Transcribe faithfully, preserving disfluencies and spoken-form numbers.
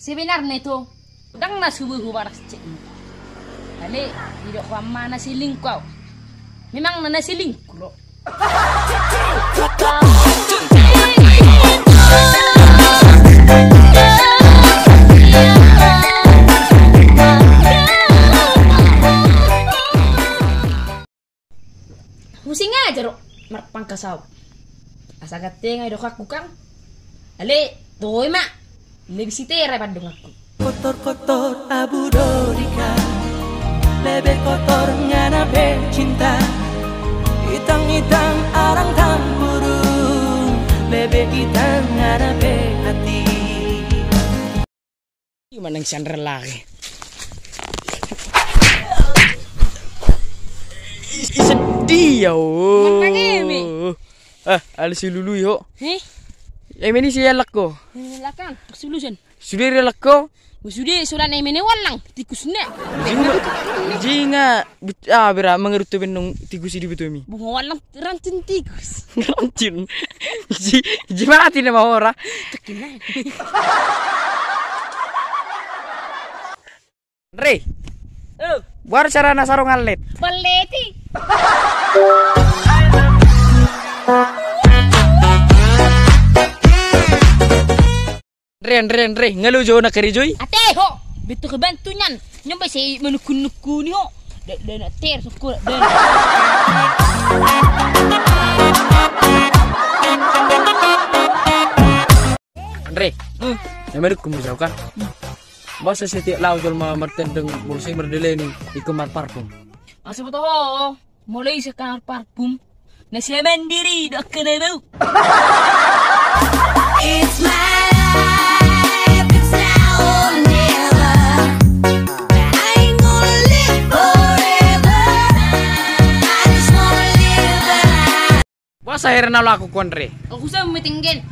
Sebenarna ito, ndang na subuhu baras cek. Ale, didok ho ma na selingkuh au. Memang na, na selingkuh do. Pusing aja do marpangkas au. Asa gantengan didok angkukang. Ale, toe ma. Lebih sitera pandonganku. Kotor-kotor abu do dika, lebih kotor ngana pe cinta. Hitam-hitam arang tamburu, lebih hitam ngana pe hati. Ima nang sandal lagi. Is-, sedih ya, oh. Menang eme. Ah, ale silului ho. Heh? Eme ni si elak ko. Elak kan, sulusan. Sude elak ko. Sude solan eme ni wallang, tikus ne. Jinga, jinga. Bit-, ah, bira, mangaruto bennong tikus i di betomi. Bunga wallang rancun tikus. Rancun. Ji, ji mati na mahora. Tekin na. Andre. Oh. Buar cara na sarong allet. Balleti. Andre, Andre, Andre, nga loja ho na karejo i? Ate ho, betul kebantungan. Nyomba si manukun-nukuni ho. Da, da na ter sokko, da. Andre. Hmm. Na manukun muse au kan? Hmm. Boasa setiap laho jolma martendeng, molo sai mardalani ingkon marparfum? Asa boto ho. Molo ise kan parfum, na siaman diri do kena bau. It's my life, it's now or never. I ain't gonna live forever. I just wanna live the life. Boasa hira na laku, Andre? Aku sama meeting gen.